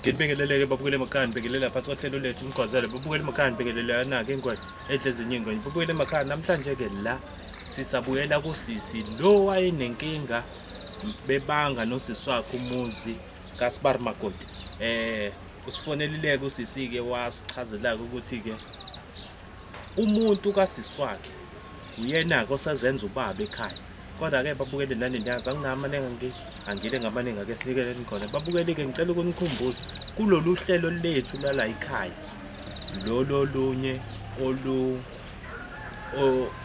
Ngibingeleleke babukele emakhaya nibingelela phansi kohlelo lethu imgwazelo babukele emakhaya nibingelela nake ingwenya edla ezinye ingwenya babukele emakhaya namhlanje ke la sisabuyela kusisi lo wayenenkinga bebanga nosisi wakhe umuzi kaSibari Makoti usifonelileke usisi ke wasichazela ukuthi ke umuntu kasisi wakhe uyena-ke osezenza ubaba ekhaya kodwa-ke babukele nani niyazi anginamaningi angile ngamaningi ake sinikeleni khona babukele-ke ngicela ukunikhumbuza kulolu hlelo lethu lala ekhaya lolo lunye olu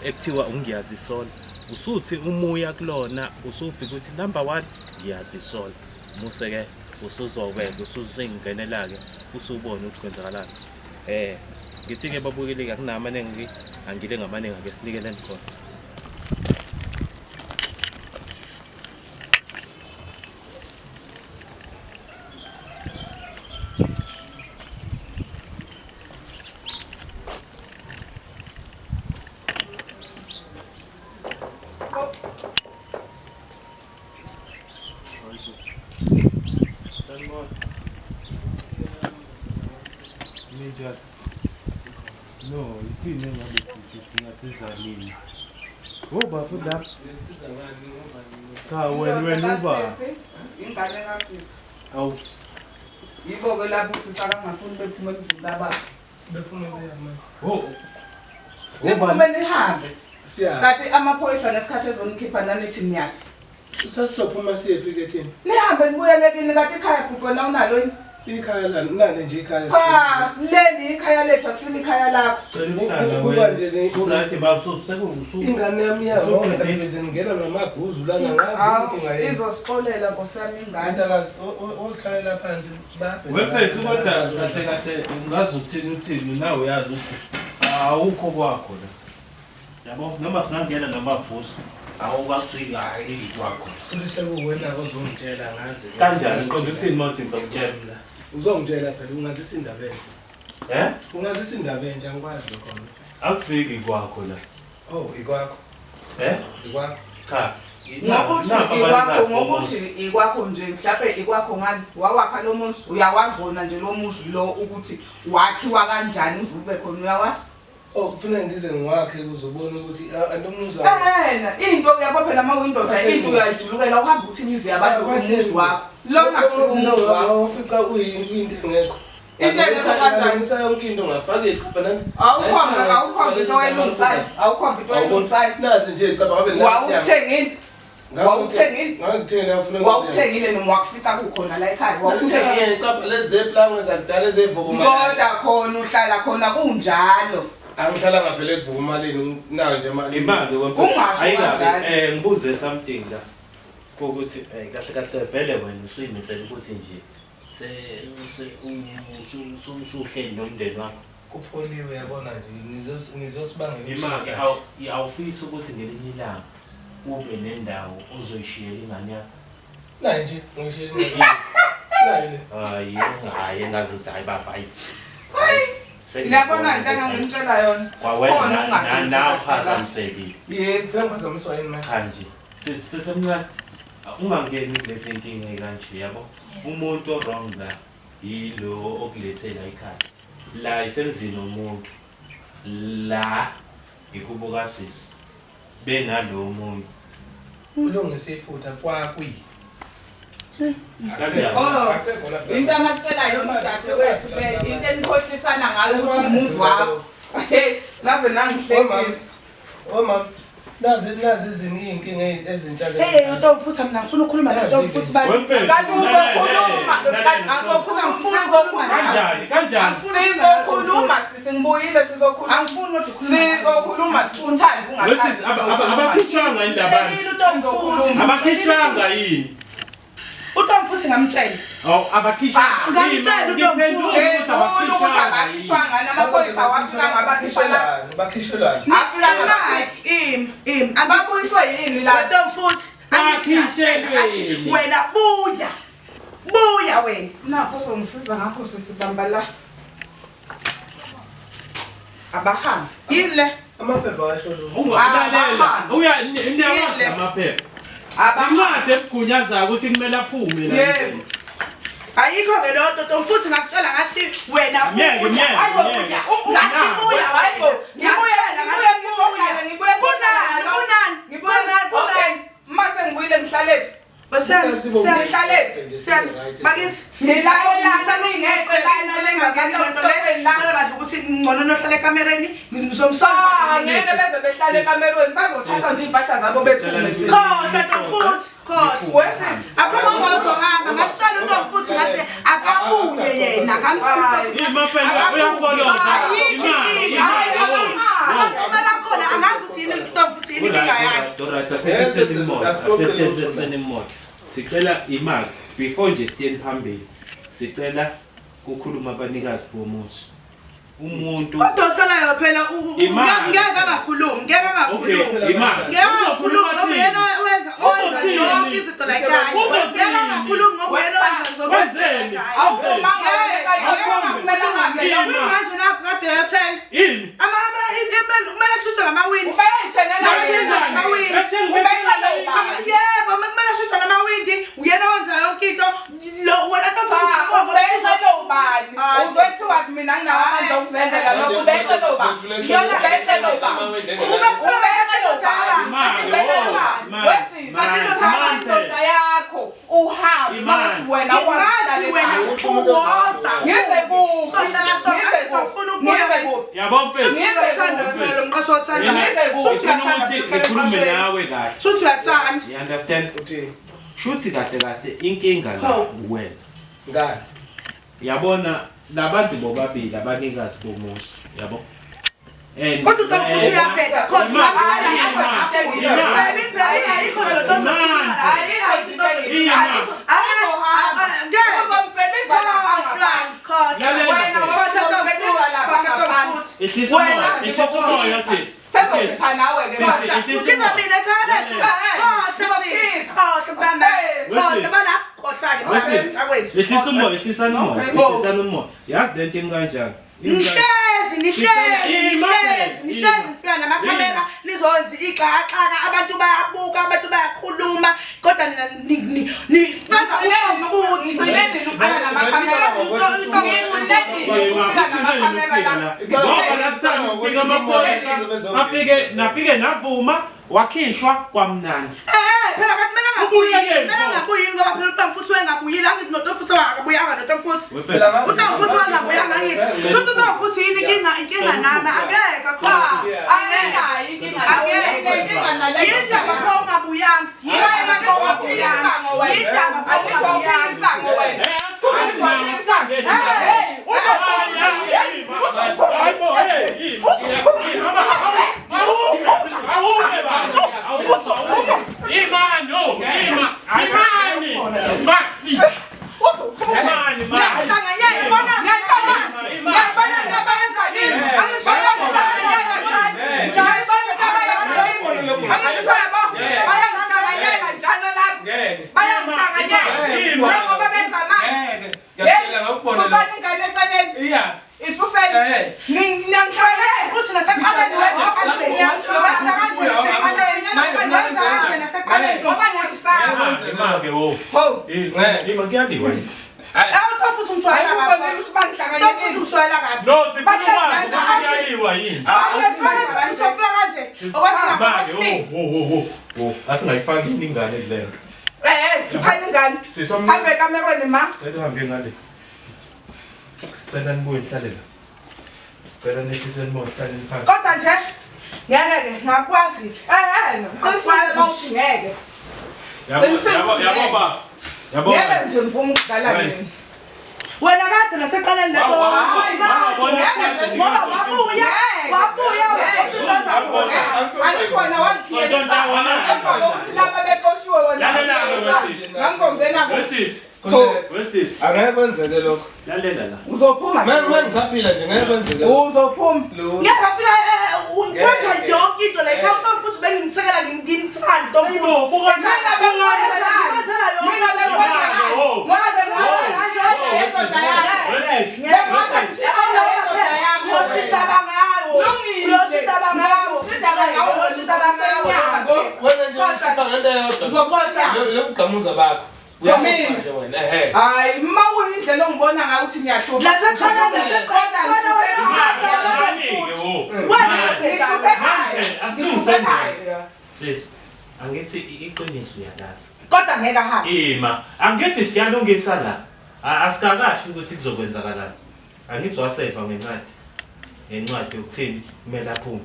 ekuthiwa ungiyazisola usuthi umuya kulona usufika ukuthi number one ngiyazisola muse-ke usuzobeka usuzingenela-ke usubona ukuthi kwenzakalani ngithi-ke babukele-ke akunamaningi angile ngamaningi ake sinikeleni khona. Sanibona. Ninjani? No, ithini engabe sithi singasiza nini? Wo bafu la. Nisiza ngani ngoba Cha wena wena uba. Ingane kasisi. Awu. Yibo ke lapho usisi akangafuni bephume emzini kababa. Bephume beya manje. Wo. Niphume nihambe. Siya. Kanti amaphoyisa ngesikhathi ezonikhipha nanithi niyaphi? Sasizophuma siyephi ke thina? Nihambe nibuyele kini kanti ikhaya bhuti wena unalo yini? Ikhaya lani nani nje ikhaya. Cha, leli ikhaya lethu akusilo ikhaya lakho. Cela ukuhlala Kuba wena. nje le- Uright baba sekuwusuku. Ingane yami iyazonda bese ngena namaguzu lana ngazi Hawu, inkinga yini. izosixolela nkosi yami ingane. Mntakazi ohlalela phansi babhe. Wemfethu kodwa kahle kahle ungaze uthini uthini nawe uyazi ukuthi awukho kwakho la. Yabo noma singangena namabhusu awukakusiki kwakho. Futhi sekuwena ozongitshela ngazi. Kanjani uqonde ukuthini uma uthi ngizokutshela? Uzongitshela phela ungazisa indaba entsha. Eh? Ungazisa indaba entsha angikwazi lokho mina. Akusiki kwakho la. Oh, ikwakho. Eh? Ikwakho. Cha. Ngokuthi Napa ikwakho abanikazi ngokuthi bomuzi. ikwakho nje mhlawumbe ikwakho ngani wawakha lo muzi uyawazi wona nje lo muzi lo ukuthi wakhiwa kanjani uze ube khona uyawazi. Oh, kufanele ngize ngiwakhe kuzobona ukuthi antomuzi. Ehena into uyabo phela uma uyindoda into uyayijulukela uhamba uthi imizi yabantu umuzi wakho. Lona akusiwo umuzi wakho. Ufica uyinto engekho. Into engekho kanjani? Ngisa yonke into ngafaka icapha nanti. Awukhombe awukhombe into oyilungisayo. Awukhombe into oyilungisayo. Nazi nje icapha ngabe Wawuthengile. Wawuthengile. Ngangithengile ngafuna. Wawuthengile noma wakufica kukhona la ekhaya. Wawuthengile. Ngicapha lezi zeplangwe zakudala ezevukuma. Kodwa khona uhlala khona kunjalo. Angihlala ngaphela ekuvukumaleni nayo nje imali. Imali wemfethu. Ungasho Ayikabi kanjalo. ngibuze something la. Kokuthi kahle kahle vele wena usuyimisela ukuthi nje se se usuhleli nomndeni wakho. Kupholiwe yabona nje nizosibangela Imali ukushisa. awufisi ukuthi ngelinye ilanga ube nendawo ozoyishiyela ingane yakho. Nayi nje ngishiyele. Nayi le. Hayi, hayi engazuthi hayi bafa hayi. Ngiyabona into engangimtshela yona. Kwawena Khona ungaphezi nawe kahle la. uphazamisekile. Yebo. Sengiphazamiswa yini manje? Cha nje. Sisemncane. Ungangeni kulezi inkinga ekanje yabo. Umuntu o-wrong la yilo okulethela ekhaya. La isemzini womuntu. La ikubo kasisi. Benalo omunye. Ulungise iphutha kwakwi. Kanjani? Oh. Akusekho lapha. Into angakutshela yona udadewethu le into enikhohlisana ngayo ukuthi umuzi wakho. Hey, naze nangihlekisa. Oh mama, nazi nazi izinto inkinga ezintsha le. Hey, utomfutha mina ngifuna ukukhuluma la utomfutha bani. Wemfethu, Kanti uzokhuluma, kanti Angifuni uzokhuluma, ukukhuluma. Kanjani? Kanjani? Sizokhuluma sisi ngibuyile sizokhuluma. Angifuni kodwa ukukhuluma. Sizokhuluma sifunthandi Wethu abakhishanga indaba. Ngimtshelile utomfutha. Abakhishanga yini? Utomfutha ngamtshela. Awu abakhishanga. Ngamtshela utomfutha. Ngifuna ukuthi abakhishwanga namaphoyisa wafika ngabakhishwa la. Bakhishelani? Afika ngaba- Im im Babuyiswe yini la? utomfutha. Angithi ngamtshela athi Bakhishelweni. wena buya. Buya wena. Nakho uzongisiza ngakho sisibamba la. Abahambe. Yini le? Amaphepha asho lo. Ungalalela. Uya niyawazi Yini? amaphepha. Abahambe. Incwadi ekugunyazayo ukuthi kumele aphume la. Yebo. Ayikho-ke leyo nto Ntombi, futhi ngakutshela ngathi wena buya. Hayi bo, buya. Ngathi buya wena. Ngikutshela ngathi buya. Kunani, kunani, kunani, kunani. Uma sengibuyile ngihlalele. Siyami, siyami, bakithi ngilalelani lana bengangeni lento le. Cela bandla ukuthi ngcono nohlala ekamereni ngizomsola. Ngeke beze behlale ekamerweni bazothatha nje iy'mpahla zabo bephume. Khohlwa Ntombi futhi, khohlwa. Wesisi. Akho muntu ozohamba. Ngamtshela uNtombi futhi ngathi akabuye yena. Ngamtshela uNtombi futhi akabuye. Ayikho inkinga. Abantu balakhona angazi ukuthi yini uNtombi futhi yini inkinga yakhe. Dorata asetheni imoto. Sicela imali before nje siyeni phambili. Sicela kukhuluma abanikazi bomuzi. Umuntu Odonselayo phela Imali. ngeke angakhulumi, ngeke Okay, angakhulumi. imali. Ngeke angakhulumi ngoba uyena owenza owenza yonke izinto la ekhaya. Uzothini? Ngeke angakhulumi ngoba uyena owenza zonke izinto la Wenzeni? ekhaya. Awuphumanga Ngeke angakhulumi. Manje nakho kade eyothenga. Ini? Kumele kushintshwe ngamawindi. Ubeyayithenela Kumele ngamawindi. Bese ngibuyela Yebo, kumele ashintshwe namawindi. Uyena owenza yonke into. Lo wena Ubeyicela ubani? Uzothiwa mina nginawo amandla okuzenzela lokho. Ubeyicela ubani? Ubeyicela ubani? Ubeyicela ubani? Ubeyicela ubani? Wesisi, thatha indoda yakho uhambe makuthi wena Ngathi wena uwoza. Ngize kuphi? Sohlala sonke sifuna ukubuya. Ngize kuphi? Yabo mfethu. Shuthi uyathanda wena lo mqasho othanda. Shuthi Ngifuna uyathanda ukuthi phela ngikhulume emqashweni. nawe kahle. Shuthi uyathanda. You understand? Uthini? Shuthi kahle kahle inkinga la Hawu. wena. Ngani? Yabona labantu bobabili abanikazi bomuzi, yabo? And Kodwa uNtombi futhi uyabheda cause ngamtshela ngathi akabuye. Baby, baby, ayikho le nto ozoyikhuluma la. Ayikho into ozoyikhuluma. Ngeke. Uzombhebeza lapha ngaphandle. Khohlwa. Wena uzombhebeza lapha ngaphandle. Ehlisa Wena umoya, ehlisa umoya sisi. Sezokhipha nawe-ke Sisi, manje. Ukhipha mina ekhaya lethu. Khohlwa sisi. Khohlwa mntana. Khohlwa bana. Khohlwa-ke mntana kwethu. Ehlisa umoya, ehlisani umoya, ehlisani umoya. Yazi lento imi kanjani? Imi kanjani? Nihlezi nihlezi nihlezi nihlezi nifika namakhamera nizonzi ixakaxaka abantu bayabuka abantu bayakhuluma kodwa nina nifaka utomfuthi Ngigcine nini ukufika namakhamera? Ngigcine nini ukufika namakhamera la? Ngoba last time kufika amaphoyisa afike nafike navuma wakhishwa kwamnandi. Eh phela kanti mina Ubuyeleni, ngabuyile mina ngabuyile ngoba phela utomfuthi wengabuyile angithi notomfuthi wakabuyanga notomfuthi Wefela. utomfuthi wangabuyanga angithi shuthi utomfuthi yini inkinga inkinga nami angeke cha Anginayo inkinga nawe. Inkinga nale yindaba pho ungabuyanga yindaba pho ungabuyanga yindaba pho ungabuyanga Angithi wena. Hey, Bayangihlanganyela njalo lapha. Ngeke. Bayangihlanganyela. Njengoba benza manje. Ngeke. Ngiyakutshela ngakubona. Susani ingane eceleni. Iyaphi? Isuseni. Eh. Niyangihlanganyela. Futhi nasekuqaleni wenza kanje wenza kanje nasekuqaleni wenza kanje nasekuqaleni Ngoba niyamsaba. Imake wo. Ho. Ima kuyaliwa. Awu futhi ungijwayela Ayikubonela kabi ukuthi futhi bangihlanganyelile. ungijwayela kabi No, sifuna ukwazi ukuthi kuyaliwa yini. futhi ufika kanje Manje wo wo wo wo. Asingayifaki ingane kule nto. Eh, khiphani ingane. Sisi omncane. Hambe ekamerweni ma. Cela uhambe ngale. Sicela nibuye nihlale la. Sicela nehliseni umoya hlaleni phansi. kodwa nje ngeke ke ngakwazi Eh, eh, qinisile mawuthi ngeke. Yabo yabo yabo ba. Yabo. Ngeke nje ngivume ukudlala Right. nini. wena kade nasekuqaleni lento ngoba wabuya wabuya into zakho Angithi wena wangikhiyelisa. Emva kokuthi laba bexoshiwe wena. Lalela-ke, wesisi. Ngangizongena kuphi? Wesisi. Khululeka. Wesisi. Angeke kwenzeke lokho. Lalela la. Uzophuma. Mangisaphila nje ngeke kwenzeke. Uzophuma. Lutho. ngeke afika wenza yonke into la ekhaya uNtombi futhi bengimthekela ngimthanda Ntombi futhi Hayibo, buka Mina bengikwenzelani? Ngimenzela yonke Mina into. bengikwenzelani? Ngoba bengiwasha yendoda yakho. Bengiwasha ngisho yendoda yakho. Uyoshintaba ngawo. Lungile. Uyoshintaba ngawo. Uyoshintaba ngawo. Uyoshintaba ngawo. Wena nje ushipha ngento eyodwa. Uzokhohlwa. Lo bugqamuza bakho. Uyashipha nje wena. Ehhe. Hayi, uma uyindoda Indlela ongibona ngayo ukuthi ngiyahlupha. Laseqala wena Asilungiseni. Sis, angithi iqiniso uyalazi. Kodwa ngeke ahambe. Ima, angithi siyalungisa la. Asikakasho ukuthi kuzokwenzakalani. Angithi waseva ngencwadi. Ngencwadi yokuthini kumele aphume.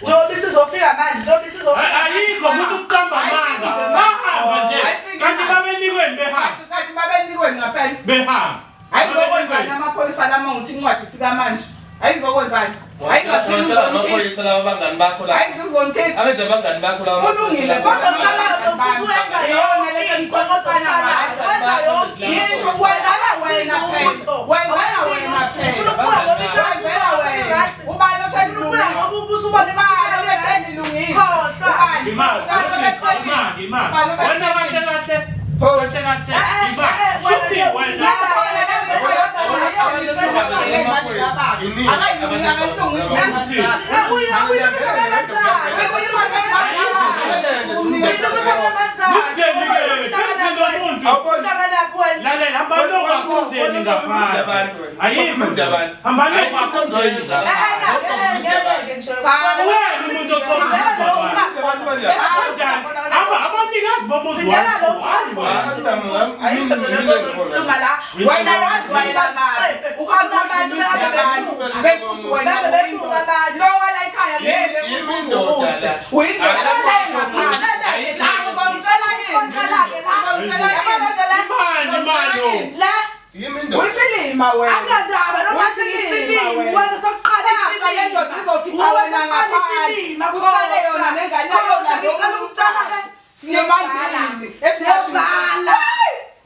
Njengoba isizofika manje, njengoba isizofika. Ayikho ukuthi ukuqamba amanga. Bahamba nje. Kanti babenikweni behamba. Kanti babenikweni ngaphela. Behamba. Ayizokwenzani amaphoyisa lama ngithi incwadi ifika manje. Ayizokwenzani. Ayizotshela amaphoyisa laba bangani bakho la. Ayizuzontetha. Angithi abangani bakho laba. Kulungile kodwa kusalayo futhi wenza yonke into wenza yonke into. Wenzela wena phela. Wenzela wena phela. Ufuna ukubuka ngoba Wenzela wena. Ubani Ufuna ukubuka ngoba ubusubona ubani otheni Khohlwa. Imali, imali, imali. Wena kahle kahle. Kahle kahle. Imali. Shuthi wena. Lalela, hamba nokwakhundeni ngaphandle. Ayikho. Hamba nokwakhundeni. Wena umuntu oxoxa. Abanikazi bomuzi wakho. Imani, imani. Uyisilima wena. Anginandaba noma siyisilima wena sokuqala isilima. Uwe sokuqala isilima Kusale yona nengane yona ngicela ukutshela ke Siyobhala. Siyobhala.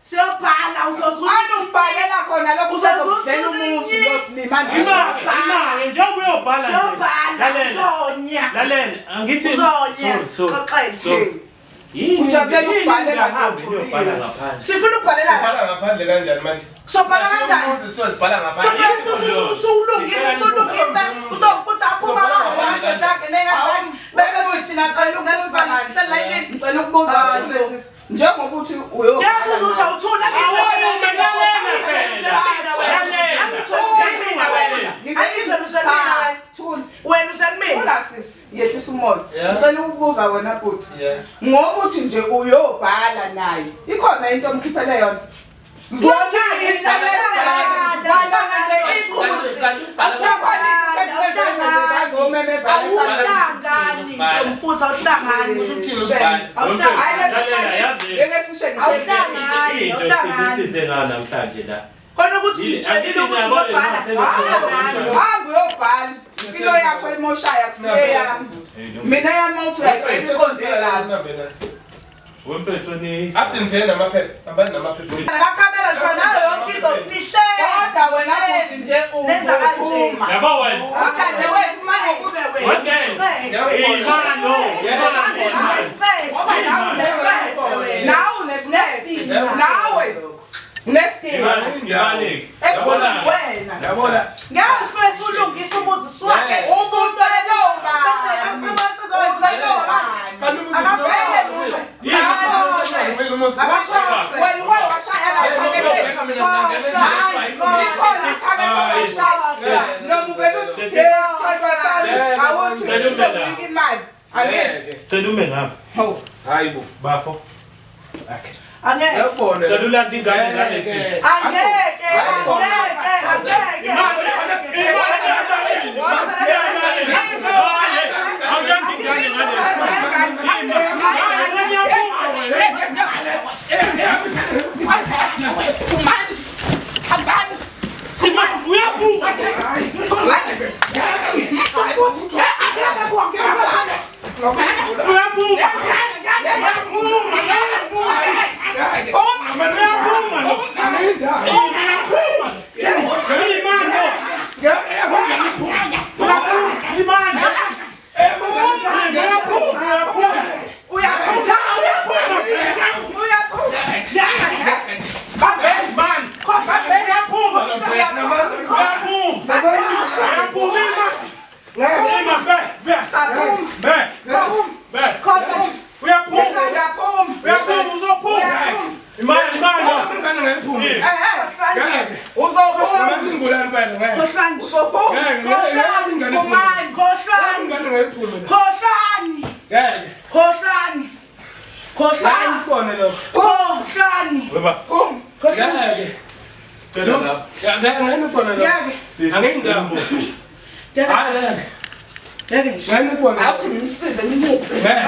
Siyobhala uzozuthi Ubhalela khona lokho Uzozuthi uzokudlela umuzi losilima. Imali, imali, njengoba uyobhala nje. Siyobhala Lalela. uzonya. Lalela, angithi Uzonya. Sorry, Xoxele. sorry. Yini? Ujabulela yini ukubhalela ungahambi lutho, uyobhala yini? ngaphandle? Sifuna ukubhalela la. Sibhala ngaphandle kanjani manje? Sobhala kanjani? Umuzi siyozibhala ngaphandle. Sofuna usulungisa usulungisa uzofuthi aphuma ahambe namadoda akhe nengane zakhe bese kuthi thina cela ungesifana sicela yini Ngicela ukubuza Hayi Thule sisi. Njengoba uthi uyobhala. Ngiyabuza ukuthi awuthula Thula. wena usekumina Thula sisi, yehlisa umoya. Yeah. Ngicela ukubuza wena bhuti. Yeah. Ngokuthi nje uyobhala naye. Ikhona into omkhiphele yona. Awuhlangani ntomfuthu awuhlangani awuhlangani Lalela, yazi. Awuhlangani, Into awuhlangani. sisize ngayo namhlanje la. Khona ukuthi ngitshelile ukuthi ngobhala awuhlangani Hamba uyobhala. Impilo yakho emoshayo akusiye yami. Mina yami uthi uyayiqonde lapho. Wemfethu ni Athi nifike namaphepha, hambani namaphepha. Bakhamela ngisho nayo yonke into nihlezi Kodwa wena bhuti nje Nenza kanje. uphuma. Yabo wena. Uthande wesima ngokuthi One day. Imali, Ngoba nawe nawe unesineke. Nawe unesidingo. Imali, imali. Esikhulu wena. Yabona? Ngeke sifike sulungisa umuzi swakhe Ubucele ubani? Ucele ubani? Kanti umuzi Akavele mume. Kumele umuzi. Wena uke washaya la phaketheni. Hayi, ikhona iphakethe owashaya. Noma uvele uthi sithandwa sami, awuthi uzokunika imali. Angithi. Sicela ume ngapha. Hawu. Hayi bo. Bafo. Angeke Yabona. Cela ulande ingane ngale sisi. angeke angeke angeke Awulandi ingane ngale. Uyaphuma. Uyaphuma. Uyaphuma, uzophuma. Imali, imali. Ingane ngayiphumi. Eh, eh. Khohlwani. Ngeke. Uzophuma. Ngingulani phela ngeke. Khohlwani. Uzophuma. Ngeke. Ngeke ingane iphume. Phumani. Khohlwani. Ingane ngayiphume. Khohlwani. Ngeke. Khohlwani. Khohlwani. Ngikubone lokho. Khohlwani. Weba. Phuma. Ngeke. Sicela lapha. Ngeke ngeke ngikubone lokho. Ngeke. Angiyindawo. Ngeke. Hayi ngeke. Ngeke. Ngeke ngikubone. Awuthi ngimsize ngimuve. Ngeke.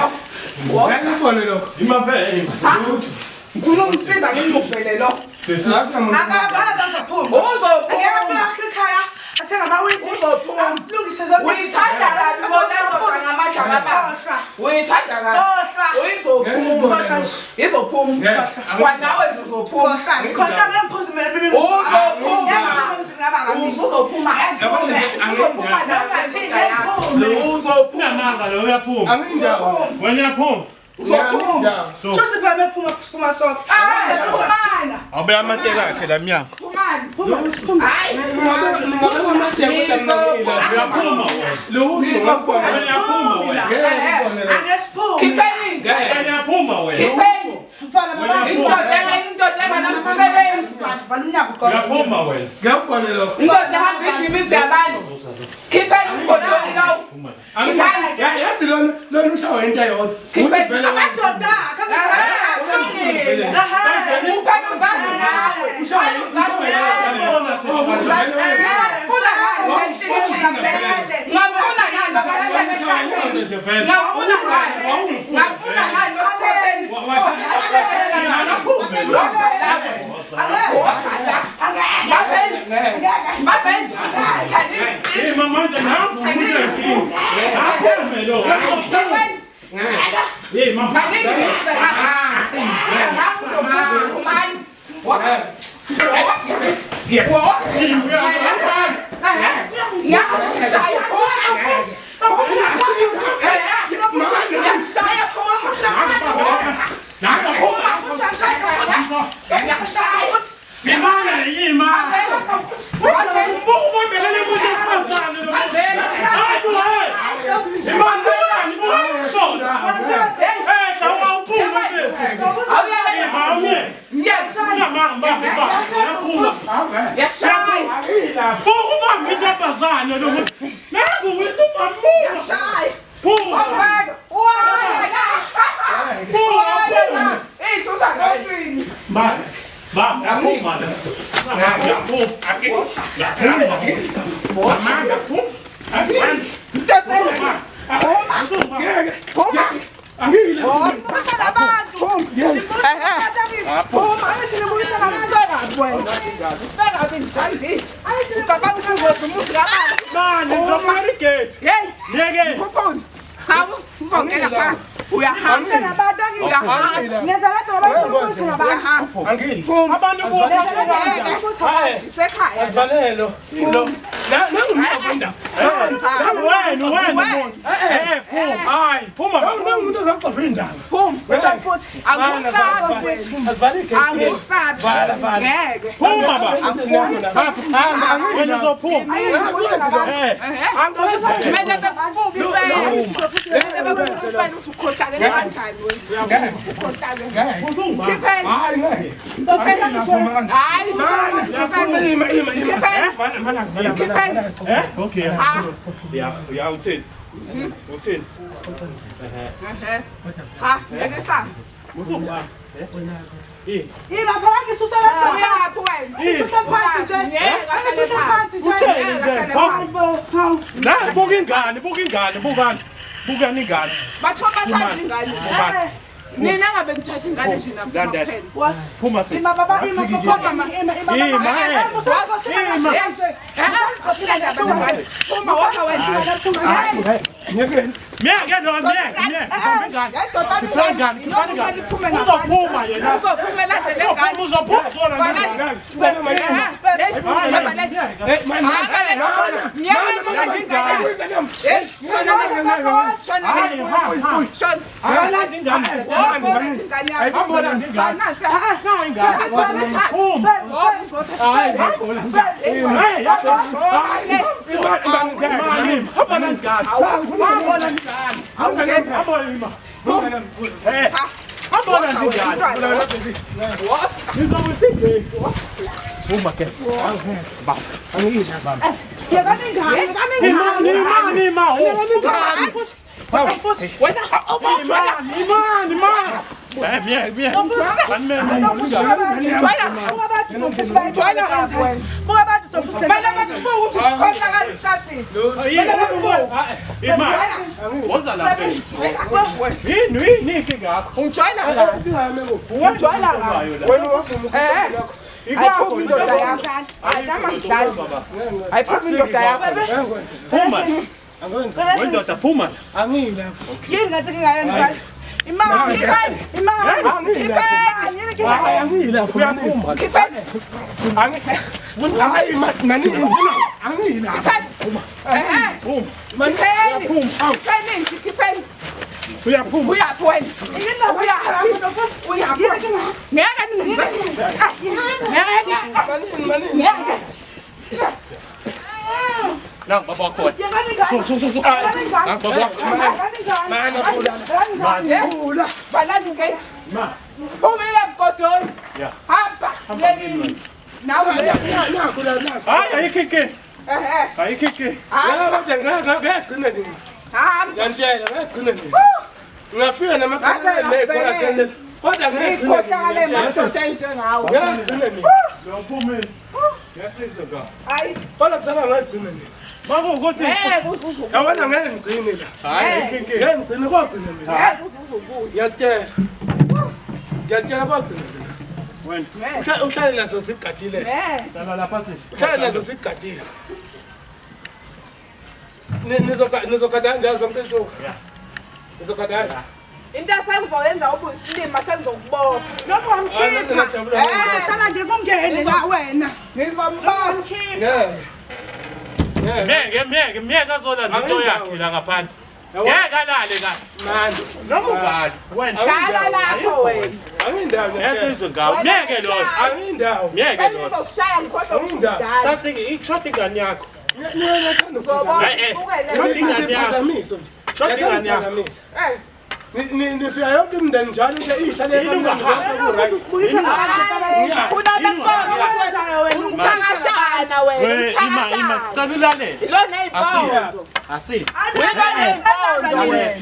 Ngeke ngikubone lokho. Ima phela ima. Lutho. Ngifuna ukumsiza ngimuvele lo. Sisi. Akunamuntu. Akazaphuma. Angeke Uzophuma. afike ekhaya athenga amawindi. Uzophuma. Alungise zonke. Uyithanda kabi bona indoda ngamandla kababa. Khohlwa. Uyithanda kabi. Khohlwa. Uyizophuma. Khohlwa. Izophuma. Ngeke. Kwanawe nje uzophuma. Khohlwa. Khohlwa ngeke ngiphuze mina mina. Uzophuma. Ngeke ngiphume emzini kababa. Uzophuma. Ngeke ngiphume. Uzophuma Nongathini ngeke ngiphume. Uzophuma. Unamanga lo uyaphuma. Angiyindawo. Wena uyaphuma. Uzophuma. Angiyindawo. So Joseph abephuma phuma sonke. Hayi, phumani. awube amateka akhe la mnyango. Phumani. Phuma phuma. Hayi. Ningabeka amateka kodwa mina ngiyila. Uyaphuma wena. Lutho ngakubona. Wena uyaphuma wena. Ngeke ngikubone lokho. Ake siphume. Khipheni inja. Wena uyaphuma wena. Khipheni. Mfana baba. Indoda indoda enganamsebenzi. Vala umnyango gogo. Uyaphuma wena. Ngeke ngikubone lokho. Indoda ehamba idla imizi yabantu. Khipheni umgodoli lowo. Yazi lona lona ushawa into eyodwa. Uthi vele Amadoda akhe Kulungile. Aha. Uphela uzazi nawe. ushawa Uzazi nawe. Ukuthi vele Ngiyakufuna ngani enhliziyweni? Ngiyakufuna ngani Ushawa nje vele. Ngiyakufuna ngani? Ngiyakufuna ngani osikhotheni? Ima manje nangu umuntu enkinga. Aphume lo. Hey mama. Nangu phuma. Imana ima. Ubambelele umuntu wesifazane lo. Hayi bo hey. Imana bani buka. Eh tawa uphuma mfethu. Awuye. Unamanga bamba bamba. Uyaphuma. Ubamba intombazane lo muntu. Nangu wisubambuka. Phuma. Phuma phuma. Ba. Ba, uyaphuma la. Uyaphuma. Uyaphuma. Amanga phuma. Ngeke. Angiyila. Mani, ngizobona igate. Ngeke. Angiyila. Abantu bonke. Hayi. Asivalelo. Lo. Nangu umuntu indaba. Wena wena muntu. Eh phuma. Hayi, phuma. Nangu umuntu ozaxofa indaba. Asivale igate. Angusabi. Vala vala. Ngeke. Phuma ba. Wena uzophuma. Eh. Kumele bekubuke impela. Kumele bekubuke impela ukuthi ukhohlakele kanjani wena. Ukhohlakele. Khipheni. Hayi ngeke. Hayi. Ima ima ima. Khipheni. Mana mana mana. Khipheni. Eh? Okay. Ya, ya uthini? Uthini? Cha, ngeke sami. Uzoba. Eh. Ima phela ngisusa lapha. Uyaphi wena? Ngisusa phansi nje. Ngisusa phansi nje. Utheni? Hayibo. Hawu. La buka ingane, buka ingane, bukani. Bukani ingane. Bathiwa bathanda ingane. Bukani. Nina ngabe ngithatha ingane nje naphuma kuphela. What? Phuma sisi. Ima baba ima baba ima ima ima Ima, baba. eh. Ima. Phuma woza wena. Ngeke. Miyeke lo, miyeke, miyeke. Bamba ingane. Khiphani ingane, khiphani ingane. Uzophuma yena. Uzophuma elandele ingane. Uzophuma, uzophuma zona. Akalandi ingane. Akalandi ingane. Na ingane. Phuma. Hey, Mani, hamba nangane. Hamba nangane. Hamba ima. Eh. Hamba nangane. wena. Wosa. Phuma ke. Baba. Angiyilapha. Yekani ingane, yekani ingane. Imani, imani, Imani futhi. Futhi wena imani, imani, imani. Eh, miye, miye. Imani. Woza lapha. Yini, yini inkinga yakho? Ungijwayela kabi. Ungijwayela kabi. Ayiphumi indoda yakho. Hayi nami angidlali. Ayiphumi indoda yakho. Phuma. Wendoda phuma. Angiyilapha. Yini ngathi ngingayona imali Khipheni. imali Khipheni. Angiyilapha. Uyaphuma. Khipheni. Hayi mani angiyilapha. Khipheni. Phuma. Khipheni. Khipheni nje khipheni. Uyaphuma. Uyaphi wena? Uyaphi? Uyaphi? Ngeke ningibeke. Ngeke. Manini manini. Ngeke. Nangu baba wakho. Su su su su. Nangu baba wakho. Mana pula. Pula. Balani ngeke. Ma. Phumile mgodoyi. Ya. Hamba. Lelini. Nawe le. Nakho la nakho. Hayi ayikho inkinga. Ehhe. Ayikho inkinga. Ya kodwa ngeke ngigcine nini. Hamba. Ngiyantshela ngeke ngigcine nini. Ngingafika namakhamera nekhona sele. Kodwa ngeke Ikhohlakale madoda enjengawe. Ngeke ngigcine nini. Lo phumile. Ngiyasiza nga. Hayi. Kodwa kusala ngeke ngigcine nini. Makuwukuthi Ngeke uzuzubuye. Yabona ngeke ngigcine la. hayi ayikho inkinga. Ngeke ngigcine kogcina mina. Ngeke uzuzubuye. Ngiyakutshela. Ngiyakutshela kogcina mina. Wena Uhlale naso sigadile. Ngeke. hlala lapha sisi. Uhlale naso sigadile. Nizogada kanjalo zonke insuku. Nizogada kanjalo. Into asengizoyenza ubuyisilima sengizokubopha. Noma ungamkhipha. Hlala nje kungene la wena. Ngizomubopha. Ungamkhipha. Ngeke. Ngeke ngeke ngeke azolanda into yakhe la ngaphandle. Ngeke alale la. Mani. Noma ubani wena. Hlala lapho wena. Angindawo. Ngiyasizwa ngawe. Ngeke lona. Angindawo. Ngeke lona. Sengizokushaya ngikhohlwe ukudala. Thathi ikushoda ingane yakho. Nina nathanda ukuphazamisa. Eh, eh. Uzobona Nisiphazamiso nje. Shoda Nathanda ingane yakho. ukuphazamisa. Eh. Nifika yonke imindeni njalo into ihlale Yini ungahambi? ku-right. Usibuyisa ngabantu Funa abantwana wena. uthakashana wena We ima ima uthakashana. sicela ulalele. Ilona ibondo. Asi.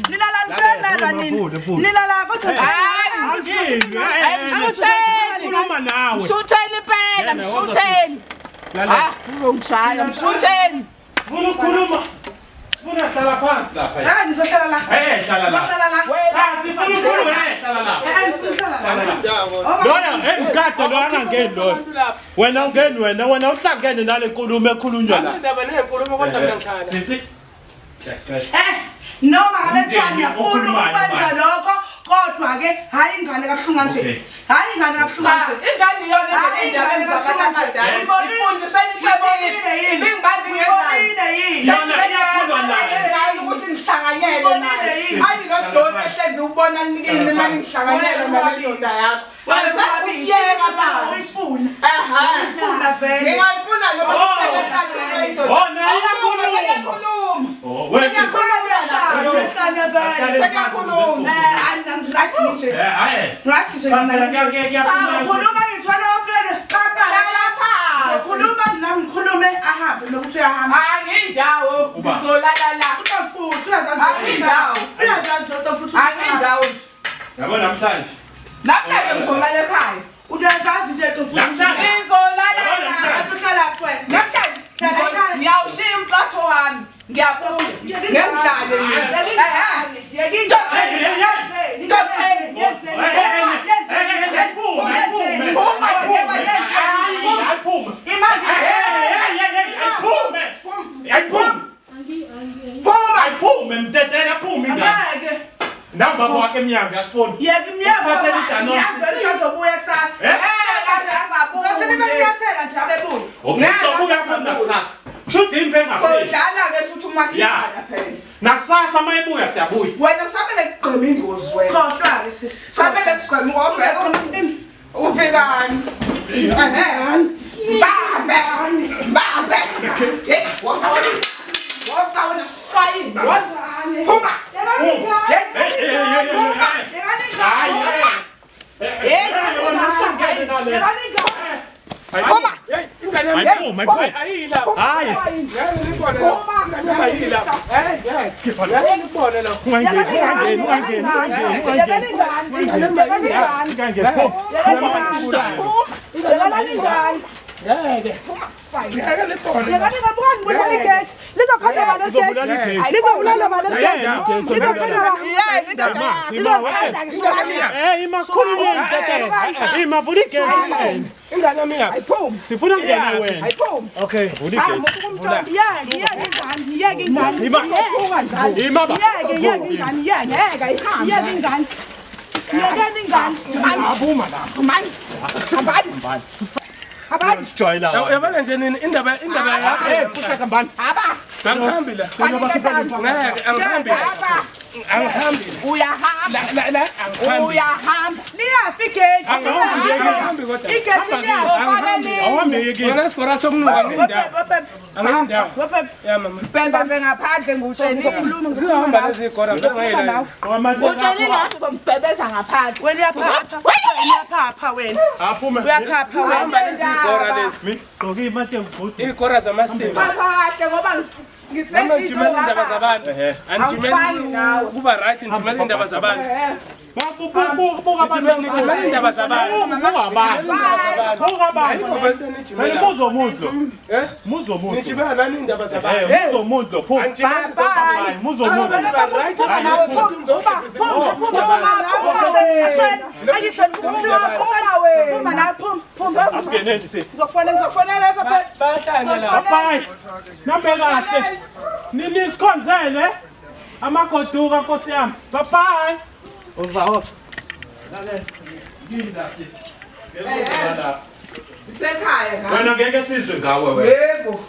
Nilala nini? Nilala kodwa Mshutheni. Khuluma nawe. Mshutheni impela Yena, woza mshutheni. Lalela. Ah, uzongishaya mshutheni. Sifuna ukukhuluma. Sifuna hlala phansi lapha. Eh nizohlala la. Eh hlala la. Nizohlala la. Cha sifuna ukukhuluma eh hlala la. Eh ngifuna uhlala la. Indawo. Lona emkade lo angangeni lona. Wena ungeni wena wena uhlangene nale nkulumo ekhulunywa la. Indaba nenkulumo kodwa mina ngihlala. Sisi. Siyacela. Eh noma ngabe kuthiwa Umndeni ngiyafuna okhulumayo ukwenza manje. lokho kodwa ke hayi ingane kabuhlungu kanje. Okay. Hayi ingane kabuhlungu Cha, kanje. ingane iyona Hayi, endabeni ingane zabantu kabuhlungu abadala. kanje. Ifundiseni inhlonipho. Uyibonile yini? Ibingibambi ngenzani? Uyibonile yini? Yona iyakhuluma naye. Ingane ukuthi ngihlanganyele Uyibonile naye. yini? Hayi lo doti ehlezi ubona nikini manje ngihlanganyele nale ndoda yakho. Angisakuyeka manje. Uyifuna. Aha. Uyifuna vele. Ngingayifuna noma Oh. kusekehlathini indoda. Oh, naye iyakhuluma. Seyakhuluma. Oh wena. Uyahlanya, uyahlanya vele. Sekuyakhuluma. Eh I'm right nje. Eh hayi. Right nje. Cha phela kuyakhuluma. Ngikhuluma ngithwala ofike nesiqaqa. Hlala phansi. Ngizokhuluma nami ngikhulume ahambe lokuthi uyahamba. Angindawo. Uba. Ngizolala la. Utomfuthi uyazazi Angindawo. Uyazazi nje utomfuthi. Angindawo nje. Yabo namhlanje. Namhlanje ngizolala ekhaya. Uyazazi nje utomfuthi. Namhlanje. Ngizolala la. Ngathi uhlala kuphi wena? Namhlanje Hlala ekhaya. ngiyawushiya umqasho wami. Ngiyabuya. Ngengidlale mina. Ehhe. Ayiphume. Ayiphume. Ayiphume. Phuma ayiphume mtetela aphume ingane. Angeke. Nangu baba wakhe emnyango akufuni. Yeka imnyama Uphathele iDanone. ngiyazi usazobuya kusasa. Eh? Uzothi nibenyathela nje abebuya. Okay, sobuya futhi nakusasa. Shuthi impe engapheli. Sodlala-ke futhi umakhiwana phela. Nakusasa mayibuya siyabuya. Wena kusamele kugqime ingozi wena. Khohlwa-ke sisi. Kusamele kugqime ingozi. Uzoqoma ini. Ufikani? Ehhe. Bambe. Bambe. Hey, woza wena. Woza wena swayini. Woza. Phuma. Hey, hey, hey, hey, hey. Hayi, hey. le. Yekani ingane. Phuma. Ayiphuma, ayiphuma. Hayi. Ungangeni, ungangeni, ungangeni, ungangeni. Yekani ingane. Yekani ingane. Ungangeni. Phuma. Yekani ingane. Yekani ingane. Bukani ngibulala igate. Lizokhanda ba leli gate. Lizobulala ba leli gate. Lizokhanda ba. Lizokhanda ngisukani. Eh, imakhuluma mtata. Imavula igate. Ingane yami iyaphi? Sifuna kungena wena. Okay. Vula igate. Yeke, yeke ingane. Yeke ingane. Ima. Ima ba. Yeke, yeke ingane. Yeke. Yeke ingane. Yekani ingane. Aphuma la. Abani. Sijwayela. Uyabona nje nini indaba yakho. Eh, futhi kambani. Angihambi la. Ngeke angihambi. Angihambi. Uyahamba. La la angihambi. Uyahamba. Liyafa igate. Angihambi angihambi kodwa. Igate liyafa. Awuhambe yekini. Wena sigora sokunuka ngindawo. Angindawo. Ya mama. Bhebhe ngaphandle ngutsheni. Zihamba lezi gora ngeke. Utshelile wathi uzombhebeza ngaphandle. Wena uyaphapha. Uyaphapha wena. Aphume. Uyaphapha wena. Zihamba lezi gora lezi. Gqoka imate ngibhuti. Igora zamasiko. Ngaphandle ngoba Noma ngijimela indaba zabantu. Angijimeli Awufani nawe. kuba right ngijimela indaba zabantu. Buka abantu. Ngijimela indaba zabantu. Buka abantu. Buka abantu. Ayikho vele into enijimela. Muzo umuntu lo. Eh? Muzo umuntu. Nijimela nani indaba zabantu? Eh, muzo umuntu lo. Phuma. Angijimeli Hayi, muzo umuntu. Abantu ba right abantu Phuma nawe phuma phuma. Asingeneni sisi. Ngizokufonela ngizokufonela lapha. bayahlanya la. Bye. Nambe kahle. Nini sikhonzele? Amagoduka Nkosi yami. Bye bye. Ova off. Isekhaya ngami. Wena ngeke sizwe ngawe wena. Yebo.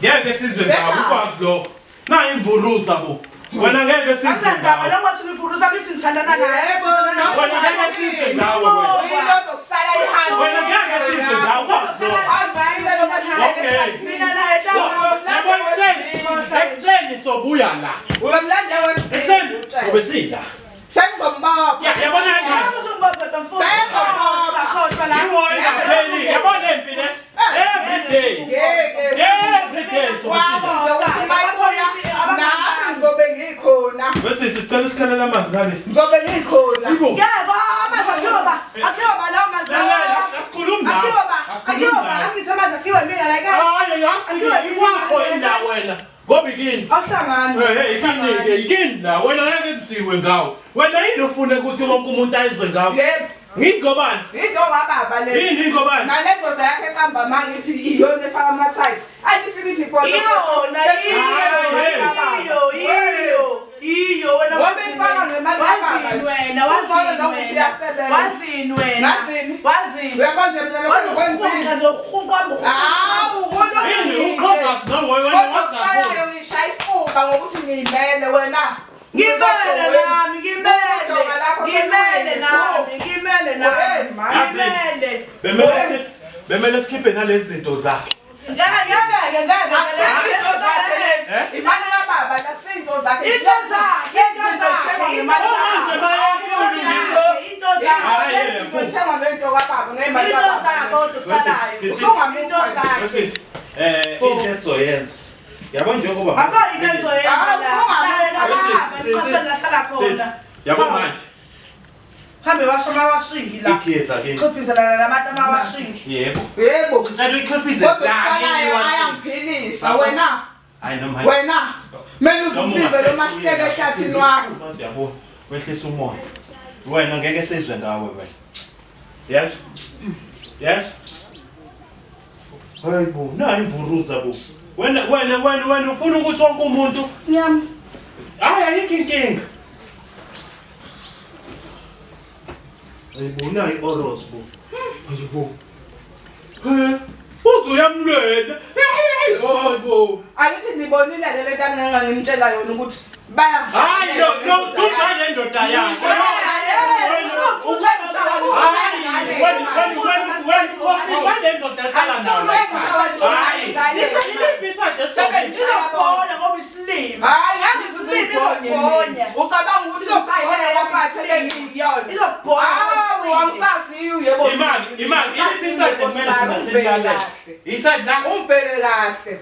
Ngeke sizwe ngawe ukwazi lokho. Na imvuruza bo. Wena ngeke sizwe Akunandaba ngawe. lo ngothi ngivuruza ngithi ngithandana naye. Wena ngeke sizwe ngawe wena. Into zokusala ihambe. Wena ngeke sizwe ngawe ukwazi lokho. Okay. Mina naye So, yabo ekuseni, ekuseni sobuya la. Uyomlanda Ekuseni sobe sila. Sengizombopha. Ya, yabona nje. Iwo ingapheli. Yabona impi le. Every day. Ngeke. Every day sobe sila. Nami ngizobe ngikhona. Bese sicela usikhalela amanzi ngale. Ngizobe ngikhona. Ibo. Yebo, amanzi akhiwa akhiwa lawo manzi. Lalela, asikhulumi nawe. Akhiwa ba, Asikhulumi akhiwa ba, nawe. angithi amanzi akhiwa mina la ekhaya. Hayi, yazi ikwakho indawo wena. Ngoba ikini. Awuhlangani. Eh, ikini ke, ikini la. Wena ngeke kuziwe ngawo. Wena yini ufuna ukuthi wonke umuntu ayizwe ngawo? Yebo. Ngingobani? Into kababa le. Yini ingobani? Nale ndoda yakhe eqamba amanga ithi iyona efaka ama-tight. Ayifike ithi kodwa. Iyona, iyo, iyo, iyo, wena Ngoba ifaka ngemali wazini wena, wazini wena, wazini wena, Ngazini? wazini. Uyabona nje mina lokho kwenzile. Wazokurhuqa nje, Hawu, Yini kulungile. uqhoza no wena Kodwa waza. kusalayo ngishaya isifuba ngokuthi ngiyimele wena. Ngimele nami, ngimele, ngimele nami, ngimele nami, ngimele. Bemele bemele sikhiphe nalezi zinto zakhe. Ngeke, ngeke, ngeke. Akusinto zakhe lezi. Eh? Imali kababa akusinto zakhe. Into zakhe, into zakhe, into Manje bayathi ulungisa. Into zakhe. Hayi, Izinto ithengwa ngento kababa ngemali Into kababa. zakhe kodwa kusalayo. Into zakhe. Sisi, into esizoyenza. Yabo njengoba Akho into engizoyenza la. Naye nababa, iqosha lahlala khona. Yabo manje Hambe washo amawashingi la. igeza ke. Chifizelana nabantu amawashingi. Yebo. Yebo. Ngicela uyichifize Kodwa la kusalayo kini. ayamphilisa wena. Hayi noma Wena. Kumele uzubize lo mahleke ehlathini wakho. Mazi yabo wehlisa umoya. Wena ngeke sizwe ngawe wena. Yes. Yes. Hayi bo, na imvuruza bo. Wena wena wena wena ufuna ukuthi wonke umuntu Nyam. hayi ayikho inkinga. Hayi bo, na i-oros bo. Hayi bo. He, uzuyamlwela. Hayi bo. Angithi nibonile le lento angeke ngimtshela yona ukuthi Hayi no no, duda le ndoda yakho. Hayi, wena wena wena wena ukhohlisa le ndoda ehlala nayo. Hayi, iliphi isade esizokwenza? Izobhola ngoba isilima. Hayi, ngathi sizibhonya. Ucabanga ukuthi usayele laphathe lengiyona. Izobhola ngoba Hawu, isilima. angisaziyo yebo. Ima, Imali, imali, iside kumele thina silalele. Iside la Ungibheke kahle.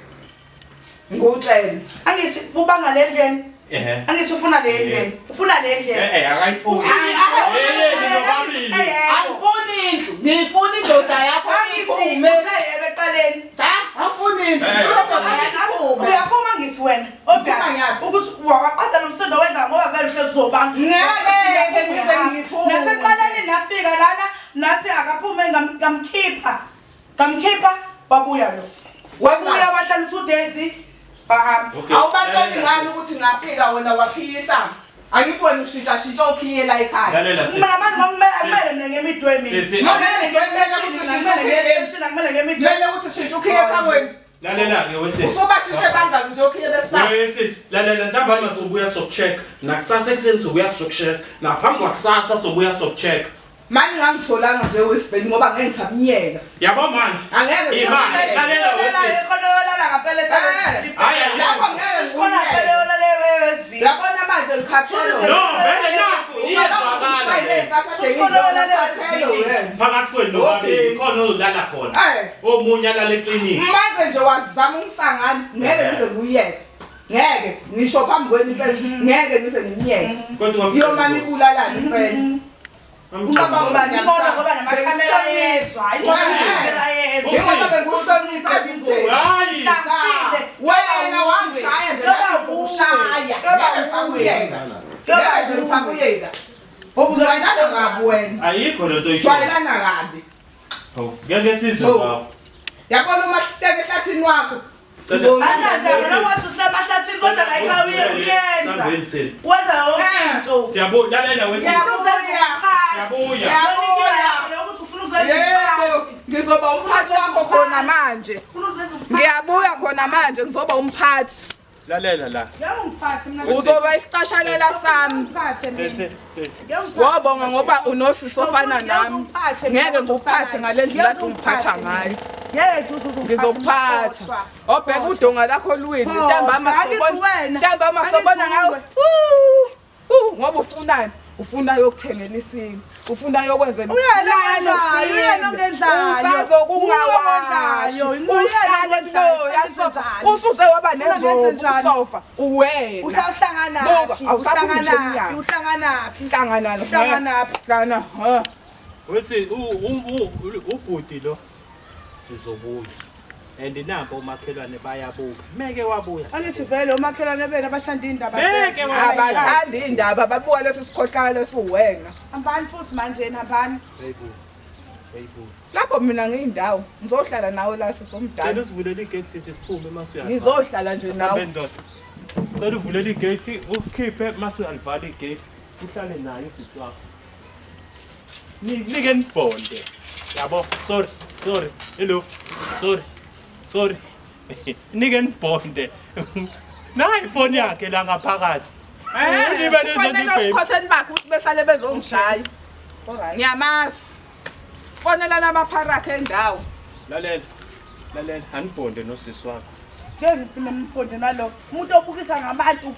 Ngikutshele. Angithi ubanga le ndlela. Ehhe. Angithi ufuna le ndlela. Ufuna le ndlela. Eh akayifuni. Angifuni indlu, ngifuna indoda yakho Angithi iphume. uthe yebo ekuqaleni. Cha, angifuni indlu. Indoda yakho iphume. Uyaphuma ngithi wena obvious Uphuma ngaphi? ukuthi wawaqeda lo msindo wenza ngoba vele uhlezi uzobanga. Ngeke ngize ngiphume. Naseqaleni nafika lana nathi akaphume ngamkhipha. Ngamkhipha wabuya lo. Wabuya wahlala 2 days wahamba. Okay. Awubatsheli ngani ukuthi ngafika wena wakhiyisa? Angithi wena ushintsha shintsha okhiye la ekhaya. Lalela sisi. Mina manje ngokumele akumele mina ngemidwe mina. Sisi. Kumele ngemidwe mina, kumele ngemidwe. Kumele ukuthi ushintshe ukhiye esangweni. Lalela ke wesisi. Usubashintshe bangaki nje okhiye besithathu. Wesisi, lalela ntambama sobuya sokucheck. Nakusasa ekuseni sobuya sokucheck. Naphambi kwakusasa sobuya sokucheck. Manje ngangitholanga nje wesibheni ngoba ngeke ngisamyeka. Yabo manje. Angeke Imali. ngisamyeka. Lalela wesisi. Khona yolala ngaphela Eh. Hayi, hayi. Lapho ngeke Sikhona phela ngikuyeke. yolala wesivini. Yabona manje ngikhathele. No, vele nakho iyezwakala. Phakathi kwenu nobabili khona ozolala khona. Eh. Omunye alala eklinikhi. Manje nje wazama umsangano ngeke ngize ngiyeke. Ngeke ngisho phambi kwenu impela ngeke ngize ngimyeke. Kodwa ungamcela Iyomane inkosi. ibulalane impela. Ungamcela Ngoba inkosi. ngibona ngoba namakhamera yezwa. Hayi ngoba namakhamera yezwa. Ngoba bengikuhlonipha nje. Hayi. Wena wangishaya nje Yoba ngathi ngizokushaya. uwe. Yoba Ngeke ngisakuyeka. Yoba Ngeke uwe. ngisakuyeka. Jwayelana kabi wena. Ayikho lento oyisho. Jwayelana kabi. Hawu, Ngeke sizwe Oh. baba. Yabona uma hleke ehlathini wakho. Anandaba nokwathi usemahlathini kodwa la ekhaya uye uyenza. Sambeni thina. Wenza yonke into. Siyabuya lalela wesisi. Ufuna ukuzenza umphathi. Siyabuya. Yona inkinga yakho leyo ukuthi ufuna ukuzenza Yebo, umphathi. ngizoba umphathi wakho khona manje. Ufuna ukuzenza umphathi. Ngiyabuya khona manje ngizoba umphathi. Lalela la. Ngeke ungiphathe mina. Uzoba isicashalela sami. Ungiphathe mina. Sisi, sisi. Ngeke ungiphathe. Wabonga ngoba unosisi ofana Ngeke nami. ungiphathe mina Ngeke ngikuphathe ngale ndlela Ngeke kade ungiphatha ungiphathe ngayo. Ngeke nje uze uzungiphathe. Ngizokuphatha. Khohlwa. Obheka udonga lakho luwini Khohlwa. ntambama Angithi sobona. wena. Ntambama Angithi sobona ngawe. uwe. Ngoba ufunani? Ufuna yokuthengela isimo. Ufuna yokwenzela. Uyena ongendlayo, uyena ongendlayo. Usazokungawashi. Uye ongendlayo, uyena Uhlale ongendlayo, kuloya usenze sofa. njani? Usuze waba Ufuna ngenze nengoba njani? usofa. Uwena. Uhlanganaphi? Buka, awusaphumi nje Uhlanganaphi? emnyango. Uhlanganaphi? Hlangana lo. Uhlanganaphi? Hlangana. ha. Wethi ubhuti lo sizobuya. And nampa umakhelwane bayabuka. Meke wabuya. Angithi vele omakhelwane benu abathanda iy'ndaba Beke zethu. wabuya. Abathandi indaba babuka leso sikhohlakalo esiwena. Hambani futhi manje hambani. Hayibo. Hayibo. Lapho mina ngiyindawo ngizohlala nawe la Cela sisomdala. usivulele igate sithi siphume mase Ngizohlala nje nawe. Asambe ndoda. Cela uvulele igate ukhiphe mase uyalivala igate. Uhlale naye usisi wakho. Nike nibhonde. Yabo, sorry, sorry. Hello. Sorry. Sorry. Nike nibhonde. Nayi ifoni yakhe la ngaphakathi. Ulibe lezo Kufanele nto osikhotheni bakhe ukuthi besale bezongishaya. Ngiyamazi. Fonela namapharakhe endawo. Lalela. Lalela, anibhonde nosisi wakho. Ngeke ngiphinde ngibhonde nalo. Umuntu obukisa ngabantu.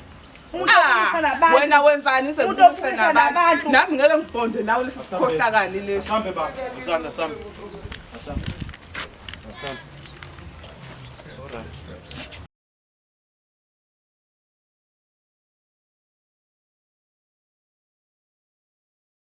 Umuntu obukisa nabantu. Wena wenzani Umuntu sengibukise obukisa nabantu? nabantu. Nami ngeke ngibhonde nawe lesi sikhohlakali lesi. Asambe baba. Usanda sambe. Asambe. Asambe.